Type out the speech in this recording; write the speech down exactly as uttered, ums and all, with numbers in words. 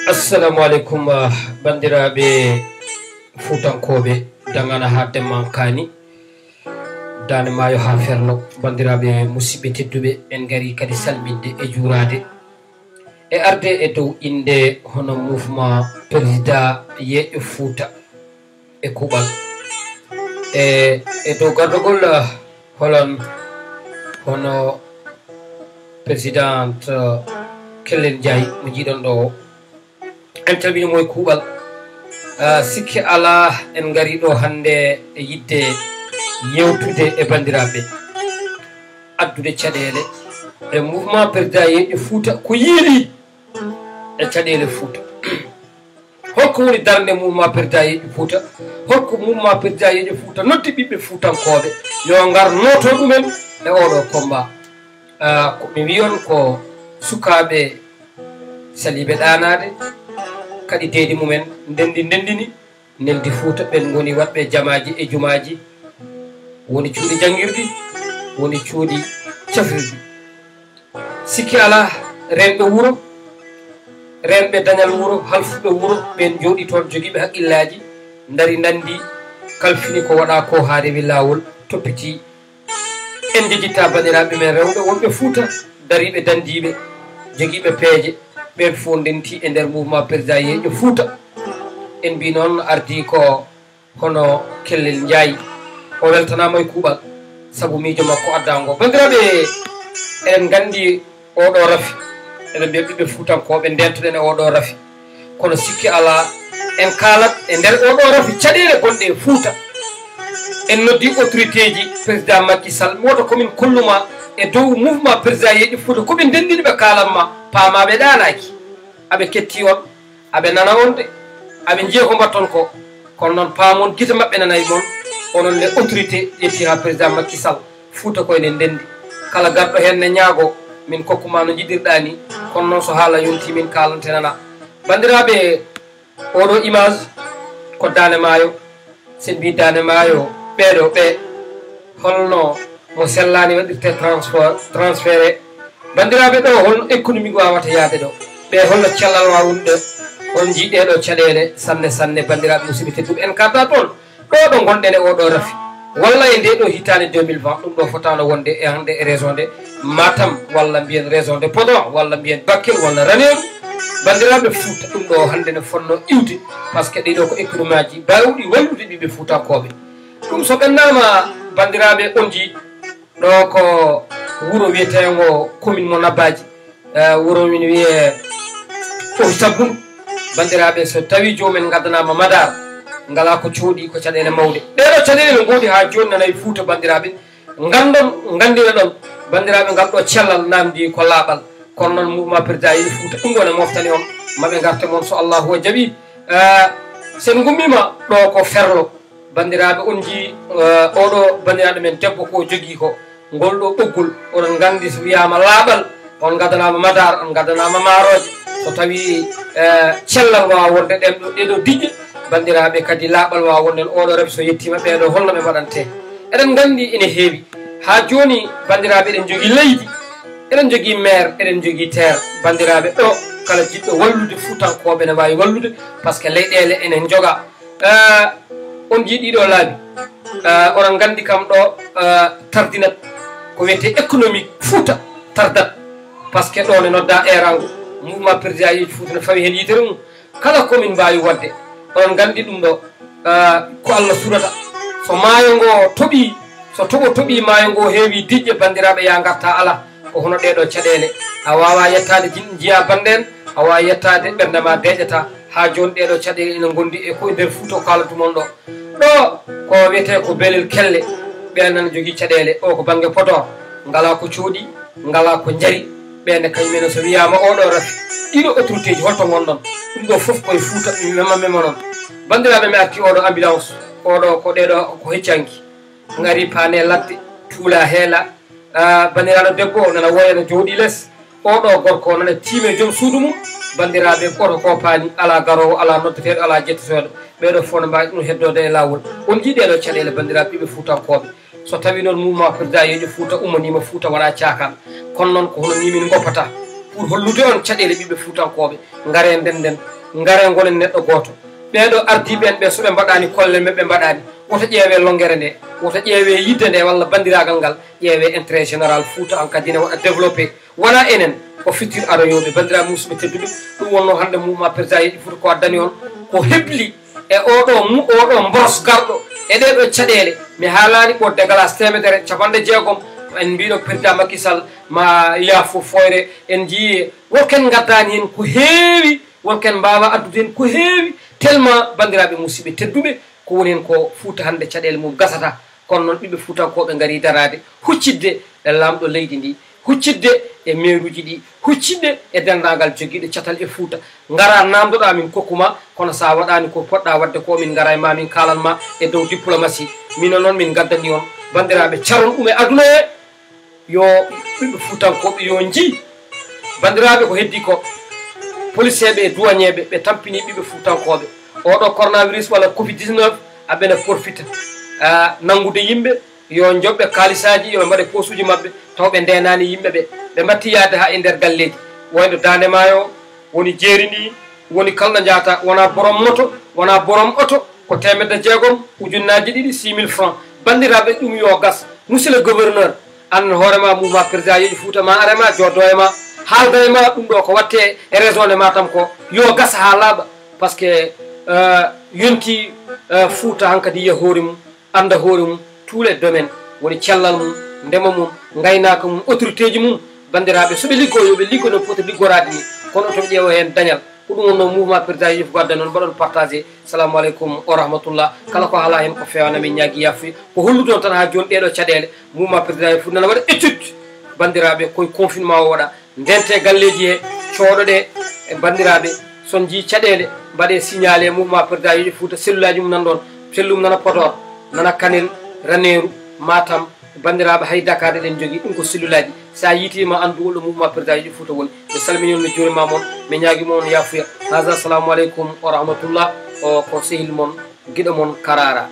Assalamu aleykum, ah, banndiraaɓe Fuutankooɓe, Dagana haa Demmankani, Daande Maayo haa Ferlo. Banndiraaɓe musidɓe tedduɓe, en ngarii kadi salminde e juuraade e arde e dow innde hono mouvement Président Yeeƴo Fuuta e kuuɓal. E, e dow gardagol, ah, holon hono Président, ah, Kellel Njaay mo njiiɗon ɗo o. En calmini mo e kuuɓal. Ah, sikke alaa, en ngarii ɗo hannde e yiɗde yeewtude e banndiraaɓe, addude caɗeele e mouvement Président Yeeƴo Fuuta ko yiili e caɗeele Fuuta. Holko woni darnde mouvement Président Yeeƴo Fuuta? Holko mouvement Président Yeeƴo Fuuta noddi ɓiɓɓe Fuutankooɓe yo ngar nooto ɗumen e oɗo combat? Ah, ko mi wiyon ko sukaaɓe saliiɓe ɗaanaade, kaɗi deedi mumen, ndenndi ndenndini, neldi Fuuta, ɓen ngoni waɗɓe jamaaji e jumaaji, woni cuuɗi janngirɗi, woni cuuɗi cafrirɗi. Sikke alaa, reenɓe wuro, reenɓe dañal wuro, halfuɓe wuro, ɓeen njooɗii toon jogiiɓe haqqillaaji, ndari ndenndi, kalfini ko waɗaa ko haa rewi laawol, toppitii. En njejjittaa banndiraaɓe men rewɓe wonɓe Fuuta, dariiɓe danndiiɓe, jogiiɓe peeje, ɓeen fof ndentii e nder mouvement Président Yeeƴo Fuuta. En mbii noon ardii ko hono Kellel Njaay. O weltanaama e kuuɓal, sabu miijo makko addaango. Banndiraaɓe, eɗen nganndi oɗo rafi, eɗen mbiya ɓiɓɓe Fuutankooɓe, ndeentoɗen e oɗo rafi. Kono sikke alaa, en kaalat e nder oɗo rafi caɗeele gonɗe e Fuuta. En noddi autoritéji, Président Macky Sall, mi wota ko min kollu ma e dow mouvement Président Yeeƴo Fuuta, ko ɓe ndenndini ɓe kaalan ma, paamaa ɓe ɗaanaaki. Aɓe ketti on, aɓe nana on de, aɓe njiya ko mbaɗton ko. Kono noon, paamon gite maɓɓe nanay mon, onon les autorités, ƴetti haa Président Macky Sall. Fuuta ko enen ndenndi. Kala garɗo heen ne ñaago, min kokku ma no njiɗirɗaa ni. Kono noon, so haala yontii, min kaalante nana. Banndiraaɓe, oɗo image ko Daande Maayo. So en mbii Daande Maayo, ɓeeɗo ɓe, holno mo sellaani waɗirte transfert, transféré? Banndiraaɓe, ɗo holno économie waawata yahde ɗo? Ɓe holno cellal waawunde? On njii ɗee ɗo caɗeele sanne, sanne, banndiraaɓe musidɓe tedduɓe, en kaalda toon. Ɗo ɗo ngonɗen e oɗo rafi, walla e nde ɗo hitaande deux mille vingt, ɗum ɗo fotaano wonde e hannde e région de Matam, walla mbiyen région de Podor, walla mbiyen Bakel, walla Ranérou. Banndiraaɓe Fuuta, ɗum ɗo hannde ne fotnoo iwde, par ce que ɗiɗo ko économie aji baawɗi wallude ɓiɓɓe Fuutankooɓe. Ɗum so ɓennaama, banndiraaɓe, on njii ɗo ko wuro wiyeteengo commune mo Nabbaaji. Eh, wuro min wiyee Ohi Sabbun. Banndiraaɓe, so tawii joomumen ngaddanaama madaar, ngalaa ko cooɗi, ko caɗeele mawɗe. Ɗee ɗoo caɗeele no ngoodi haa jooni nana e Fuuta, banndiraaɓe. Nganndon, nganndira ɗon, banndiraaɓe, ngal ɗoo cellal naamndii ko laaɓal. Kono noon, mouvement Président Yeeƴo Fuuta, ɗum ɗoo ne moftani on, ma ɓe ngarte mon so Allaahu o jaɓii. Eh, so en ngummiima ɗo ko Ferlo. Banndiraaɓe, on njii, eh, oɗo banndiraaɗo men debbo ko jogii ko, ngol ɗo ɓoggol, oɗon nganndi so wiyaama laaɓal, on ngadanaama madaar, on ngadanaama maarooje. So tawii, eh, cellal waawa wonde ɗen ɗo, ɗee ɗo diƴƴe, banndiraaɓe, kadi laaɓal waawa wonde, oɗo ref so yettiima ɓee ɗo, holno ɓe mbaɗante? Eɗen nganndi ene heewi. Haa jooni, banndiraaɓe, eɗen njogii leydi, eɗen njogii maire, eɗen njogii terre. Banndiraaɓe, ɗo kala jiɗɗo wallude Fuutankooɓe ne waawi wallude, par ce que leyɗeele enen njogaa. Eh, on njii ɗii ɗoo laabi. Eh, oɗon nganndi kam ɗo, eh, tardinat ko wiyetee économique Fuuta tardat. Par ce que ɗo ne noddaa eeraango. Mouvement Président Yeeƴo Fuuta ne fawi heen yitere mum. Kala ko min mbaawi waɗde. Oɗon nganndi ɗum ɗo, eh, ko Allah surata. So maayo ngo toɓii, so toɓo toɓii maayo ngo heewi diƴƴe, banndiraaɓe, yaa ngartaa alaa. Ko hono ɗee ɗoo caɗeele. A waawaa yettaade jin-, njiyaa bannde en, a waawaa yettaade ɓernde ma deeƴataa. Haa jooni ɗee ɗoo caɗeele ina ngondi e ko e nder Fuuta ko kaalatu mon ɗo. Ɗo ko wiyetee ko Belel Kelle, ɓeen nana jogii caɗeele. O ko bannge Podor, ngalaa ko cooɗi, ngalaa ko njari. Ɓeen ne kañum en so wiyaama oɗo rafi, ɗiɗo autorité ji, holto ngonɗon? Ɗum ɗo fof koye Fuuta, mi mema mema noon. Banndiraaɓe, mi arti oɗo ambulance, oɗo ko ɗee ɗoo ko heccanki. Ngari paane ladde, tuula heela. Ah, banndiraaɗo debbo o nana woya, no jooɗii les. Oɗo gorko o nana tiime joom suudu mum. Banndiraaɓe, gooto ko paani, alaa garoowo, alaa noddeteeɗo, alaa jettoteeɗo. Ɓee ɗoo fof no mbaawi ɗum heddoode e laawol. On njii ɗee ɗoo caɗeele, banndiraaɓe ɓiɓɓe Fuutankooɓe. So tawii noon mouvement Président Yeeƴo Fuuta ummaniima, Fuuta wonaa caakaan. Kono noon ko hono nii min ngoppata. Pour hollude on caɗeele ɓiɓɓe Fuutankooɓe, ngaree ndennden, ngaree ngonen neɗɗo gooto. Ɓee ɗoo ardiiɓe en ɓee, so ɓe mbaɗaani, kollen men ɓe mbaɗaani. Woto ƴeewee lonngere ndee, woto ƴeewee yidde ndee walla banndiraagal ngal, ƴeewee intérêt général Fuuta hankadi ne waɗa développé. Wonaa enen, ko futur aroyooɓe. Banndiraaɓe musidɓe tedduɓe, ɗum wonnoo hannde mouvement Président Yeeƴi Fuuta ko addani on, ko hebli e oo ɗoo mu-, oo ɗoo mboros garɗo e ɗee ɗoo caɗeele. Mi haalaani ɓo dégalaas teemedere capanɗe jeegom, en mbiiɗo Président Macky Sall ma yaafo fooyre, en njiyii won ko en ngaddaani heen ko heewi, won ko en mbaawaa addude heen ko heewi, tellement banndiraaɓe musidɓe tedduɓe, ko woni heen ko Fuuta hannde caɗeele mum gasata. Kono noon ɓiɓɓe Fuutankooɓe ngarii daraade, huccidde e laamɗo leydi ndi, huccidde e meeruuji ɗi, huccidde e denndaangal jogiiɗo catal e Fuuta. Ngaraa naamndoɗaa min kokku maa, kono so a waɗaani ko poɗɗaa waɗde ko, min ngaraa e maa, min kaalan maa e dow diplomatie. Minen noon min ngaddanii on, banndiraaɓe, caron ɗum e aduna he, yo ɓiɓɓe Fuutankooɓe yo njii banndiraaɓe ko heddii ko. Poliseeɓe e duwañeeɓe ɓe tampinii ɓiɓɓe Fuutankooɓe. Oo ɗoo coronavirus walla covid dix-neuf, aɓe na porfita, ah, nanngude yimɓe, yo njoɓɓe kaalisaaji, yo ɓe mbaɗe posuuji maɓɓe, taw ɓe ndeenaani yimɓe ɓe. Ɓe mbatti yahde haa e nder galleeji, wayno Daande Maayo, woni Jeeri ndi, woni kala ɗo njahataa, wonaa borom moto, wonaa borom oto, ko teemedde jeegom, ujunnaaji ɗiɗi, six mille francs. Banndiraaɓe, ɗum yo gas. Monsieur le gouverneur, aan hoore maa, mouvement Président Yeeƴi Fuuta ma ar e maa, jooɗo e maa, haalda e maa ɗum ɗoo ko waɗetee e région de Matam ko, yo gas haa laaɓa, parce que, euh, yontii, euh, Fuuta hankadi yiya hoore mum, annda hoore mum, tous les domaines, woni cellal mum, ndema mum, ngaynaaka mum, autorité ji mum. Banndiraaɓe, so ɓe liggoo, yo ɓe liggo no poti liggoraade ni, kono to ɓe ƴeewa heen dañal. Ko ɗum wonnoo mouvement Président Yeeƴi Fuuta addani on, mbaɗon partagé. Salamu aleykum wa rahmatullah. Kala ko haalaa heen ko feewaani, min ñaagii yaafuya. Ko hollude on tan haa jooni ɗee ɗoo caɗeele, mouvement Président Yeeƴi Fuuta nana waɗa étude. Banndiraaɓe, ko e confinement o waɗaa. Ndentee galleeji he, cooɗoɗee e banndiraaɓe. So on njiyii caɗeele, mbaɗee signalé mouvement Président Yeeƴi Fuuta, cellulaaji mum nan ɗoon. Cellule mum nana Podor, nana Kanel, Raneeru, Matam, banndiraaɓe, hay Dakar eɗen njogii. Ɗum ko cellulaaji. So a yiytii ma anndu wonɗo mouvement Président Yeeƴi Fuuta woni. Mi salminii on, mi juurimaama on, mi ñaagii ma on yaafuya. Haza, salamu aleykum wa rahmatullah. O ko sehil mon, giɗo mon, Karara.